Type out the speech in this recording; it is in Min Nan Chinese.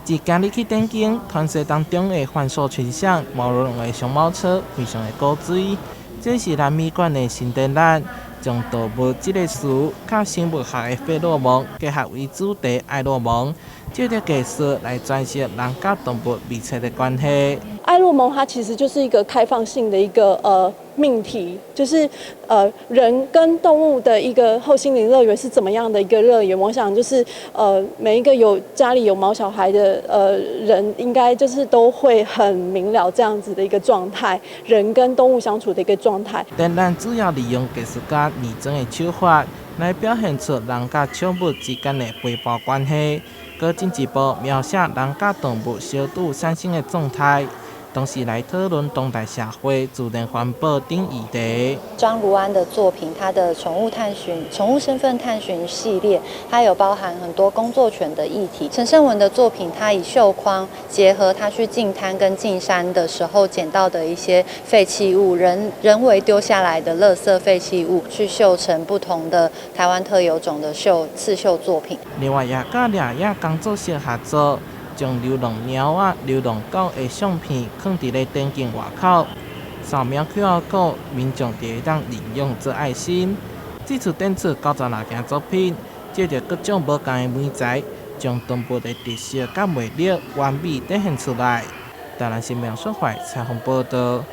自今日起展間，團溪當中的幻獸群像、毛茸茸的熊貓車，非常的古錐。這是南美館的新展覽，將動物這個詞佮生物學的費洛蒙結合為主題愛洛蒙，藉著藝術來詮釋人佮動物密切的關係。愛洛蒙它其實就是一個開放性的一個命題，就是人跟動物的一個後心靈樂園是怎麼樣的一個樂園？我想就是每一個有家裡有毛小孩的人，應該就是都會很明了這樣子的一個狀態，人跟動物相處的一個狀態。展覽主要利用藝術家擬真的手法，來表現出人佮寵物之間的陪伴關係，閣進一步描寫人佮動物相處產生的狀態。同時來討論當代社會、自然環保等議題。張如安的作品，他的寵物探尋、寵物身份探尋系列，它有包含很多工作犬的議題。陳勝文的作品，他以繡框結合他去淨灘跟淨山的時候撿到的一些廢棄物、人為丟下來的垃圾廢棄物，去繡成不同的台灣特有種的刺繡作品。另外，也佮掠野工作室合作，將流浪貓仔、流浪狗的相片囥佇咧展間外口，掃描 QR code，民眾就會當認養做愛心。這次展出96件作品，藉著各種無仝的媒材，將動物的特色佮魅力完美展現出來。台南新聞蘇懷採訪報道。